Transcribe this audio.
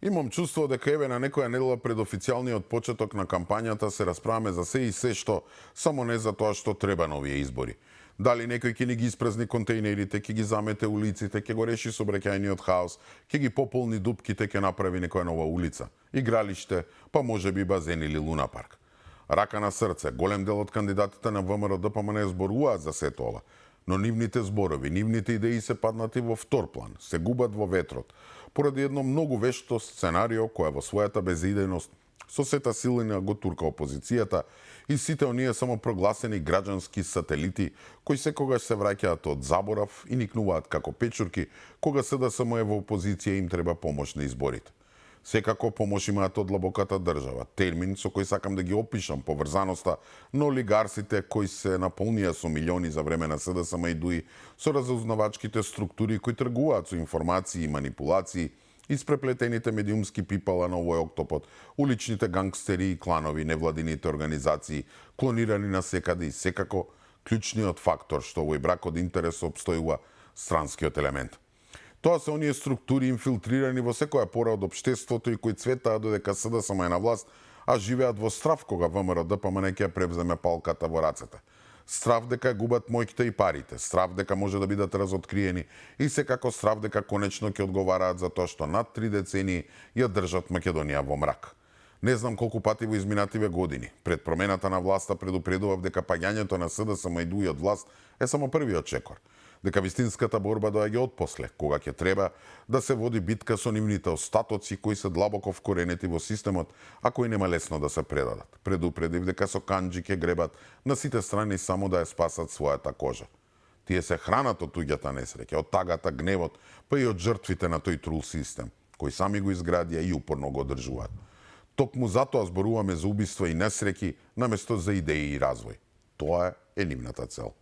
Имам чувство дека еве на некоја недела пред официјалниот почеток на кампањата се расправаме за се и се што, само не за тоа што треба на овие избори. Дали некој ќе ни ги испразни контејнерите, ќе ги замете улиците, ќе го реши сообраќајниот хаос, ќе ги пополни дупките, ќе направи некоја нова улица, игралиште, па можеби базен или луна парк. Рака на срце, голем дел од кандидатите на ВМРО ДПМН зборуваат за сето ова, но нивните зборови, нивните идеи се паднати во втор план, се губат во ветрот, поради едно многу вешто сценарио кое во својата безидејност со сета силина го турка опозицијата и сите оние самопрогласени граѓански сателити кои секогаш се враќаат од заборав и никнуваат како печурки кога СДСМ е во опозиција им треба помош на изборите. Секако помош имаат од длабоката држава, термин со кој сакам да ги опишам поврзаноста на олигарсите кои се наполнија со милиони за време на СДСМ и ДУИ со разузнавачките структури кои тргуваат со информации и манипулации, испреплетените медиумски пипала на овој октопод, уличните гангстери и кланови, невладините организации, клонирани на секаде и секако клучниот фактор што овој брак од интерес обстојува странскиот елемент. Тоа се оние структури инфилтрирани во секоја пора од општеството и кои цветаат додека СДСМ е на власт, а живеат во страв кога ВМРО ДПМН ќе превземе палката во рацете. Страв дека губат моќта и парите, страв дека може да бидат разоткриени и секако страв дека конечно ќе одговараат за тоа што над 3 децении ја држат Македонија во мрак. Не знам колку пати во изминативе години, пред промената на власта предупредував дека паѓањето на СДСМ и ДУИ од власт е само првиот чекор, дека вистинската борба доаѓа отпосле, кога ќе треба да се води битка со нивните остатоци кои се длабоко вкоренети во системот, а кои нема лесно да се предадат. Предупредив дека со канџи ќе гребат на сите страни само да ја спасат својата кожа. Тие се хранат од туѓата несреќа, од тагата, гневот, па и од жртвите на тој трул систем, кој сами го изградија и упорно го одржуваат. Токму затоа зборуваме за убиства и несреќи наместо за идеи и развој. Тоа е нивната цел.